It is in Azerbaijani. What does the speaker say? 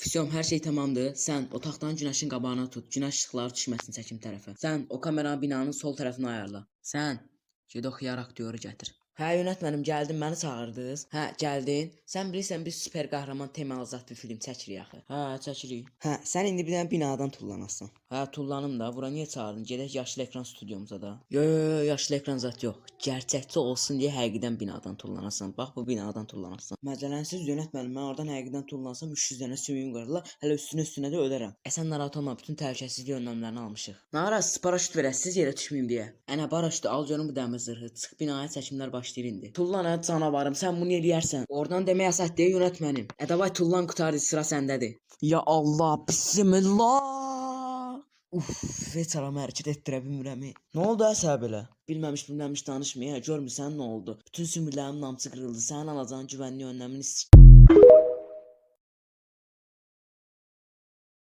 Vsyo, hər şey tamamdır. Sən otaqdan günəşin qabağına tut. Günəş işıqları düşməsin çəkim tərəfə. Sən o kameranı binanın sol tərəfinə ayarla. Sən get oxuyar aktyoru gətir. Hə, yönətmənim, gəldim, məni çağırdınız. Hə, gəldin. Sən bilirsən biz super qəhrəman temalı zat bir film çəkirik axı. Hə, çəkirik. Hə, sən indi bir dənə binadan tullanasan. Hə, tullanım da. Bura niyə çağırdın? Gedək yaşıl ekran studiomuza da. Yo, yo, yo, yaşıl ekran zat yox. Gerçəkçi olsun deyə həqiqdən binadan tullanasan. Bax bu binadan tullanasan. Məcələnsiz yönətmənim, mən oradan həqiqdən tullansam 300 dənə sümüyüm qırılar, hələ üstünə-üstünə də ölərəm. E sən narahat olma, bütün təhlükəsizlik önləmlərini almışıq. Naraz, paraşüt verəsiz yerə düşməyim deyə. Ənə paraşütü al görüm bu dəmir zırhı. Çıx binaya, çəkimlər başlayır indi. Tullan ə canavarım, sən bunu eləyərsən. Oradan demək əsas deyə yönətmənim. E davay tullan, qurtardı, sıra səndədir. Ya Allah, bismillah. Uf, heç aramı hərəkət etdirə bilmirəm. Nə oldu əsə belə? Bilməmiş bilməmiş danışmaya, görmüsən nə oldu? Bütün sümüklərimin namçı qırıldı. Sənin alacağın güvənlik önləmini s***.